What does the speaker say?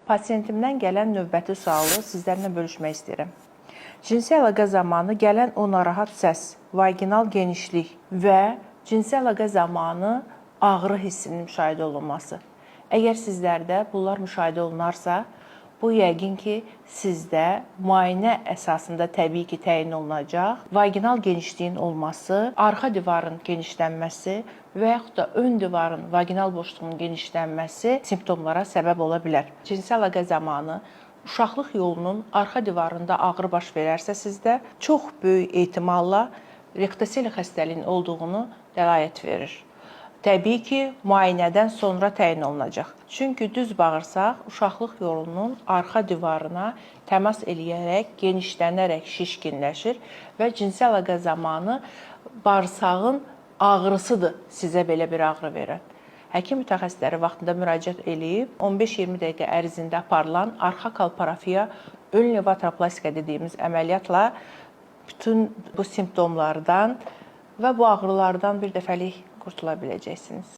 Pasiyentimdən gələn növbəti sualı sizlərlə bölüşmək istəyirəm. Cinsi əlaqə zamanı gələn o narahat səs, vaginal genişlik və cinsi əlaqə zamanı ağrı hissinin müşahidə olunması. Əgər sizlərdə bunlar müşahidə olunarsa, bu yəqin ki, sizdə müayinə əsasında təbii ki, təyin olunacaq. Vaginal genişliyin olması, arxa divarın genişlənməsi və yaxud da ön divarın vaginal boşluğunun genişlənməsi simptomlara səbəb ola bilər. Cinsi əlaqə zamanı uşaqlıq yolunun arxa divarında ağrı baş verərsə sizdə çox böyük ehtimalla rektosel xəstəliyinin olduğunu dəlalət verir. Təbii ki, müayinədən sonra təyin olunacaq. Çünki düz bağırsaq uşaqlıq yolunun arxa divarına təmas eləyərək, genişlənərək şişkinləşir və cinsi əlaqə zamanı bağırsağın ağrısıdır sizə belə bir ağrı verən. Həkim mütəxəssisləri vaxtında müraciət eləyib 15-20 dəqiqə ərzində aparılan arxa kalporafiya ön levatroplastika dediyimiz əməliyyatla bütün bu simptomlardan və bu ağrılardan bir dəfəlik qurtula biləcəksiniz.